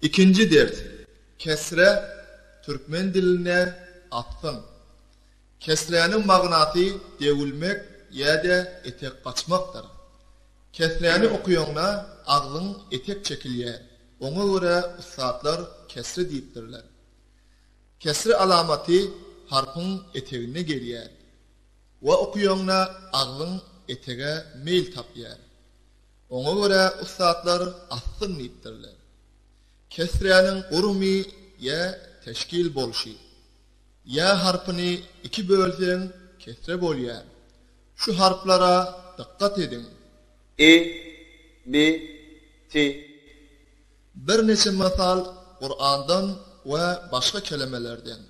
Ikinji ders, Kesre türkmen dilinde asgyn. Kesräniň magnasy dewülmek ýa-da etek gaçmakdyr. Kesräni okaýaňda agzyň etek çekilýär, oňa görä ussatlar kesre diýipdirler. Kesre alamaty harpyň eteginde gelýär we okaýaňda agzyň etege meýil tapýar. Oňa görä ussatlar asgyn diýipdirler. Kesräniň gurumy ýa teşkil bolşy. Ýa harpyny iki bölseň kesre bolýar. Şu harplara dykgat ediň. I, B, T. Birneçe mysal Kurandan we başga kelemelerden.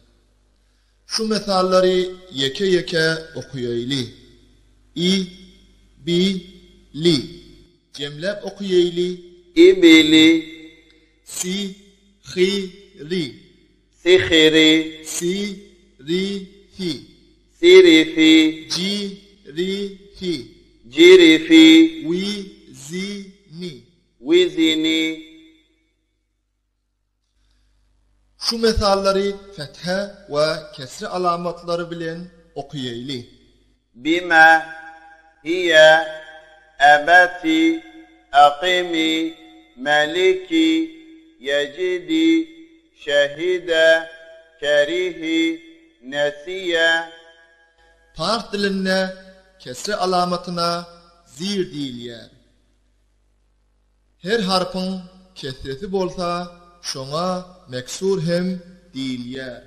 Şu mysallary ýeke-ýeke okaýaýly. I, B, Li. Jemläp okaýaýly. I, B, Li. Si, Hy, Ri. Sihiri. Si, ri, fi. Sirifi. Ji, ri, fi. Jirifi. Wi, zi, ni. Wizini. Şu mysallary fethe we kesre alamatlary bilen okaýaýly. Bima, hiýe, ebeti, akymi, maliki, ýejidi, şehide, kerihi, nesiýe. Pars dilinde kesre alamatyna zir diýilýär. Her harpyň kesresi bolsa şoňa meksur hem diýilýär.